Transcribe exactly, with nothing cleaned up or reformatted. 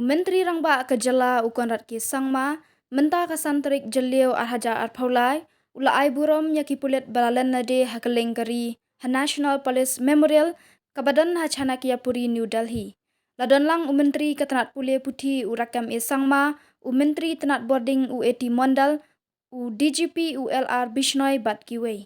Myntri Rangbah ka jylla u Conrad K Sangma mynta ka san tarik Jylliew ar hajar arphew lai u la ai burom ïa ki pulit ba la len lade ha kylleng ka ri ha National Police Memorial kaba don ha Chanakya Puri, New Delhi. La don lang u Myntri ka tnat pule puthi u Rakkam A Sangma, u Myntri tnat bording u A T Mondal, u D G P u L R Bishnoi bad kiwei.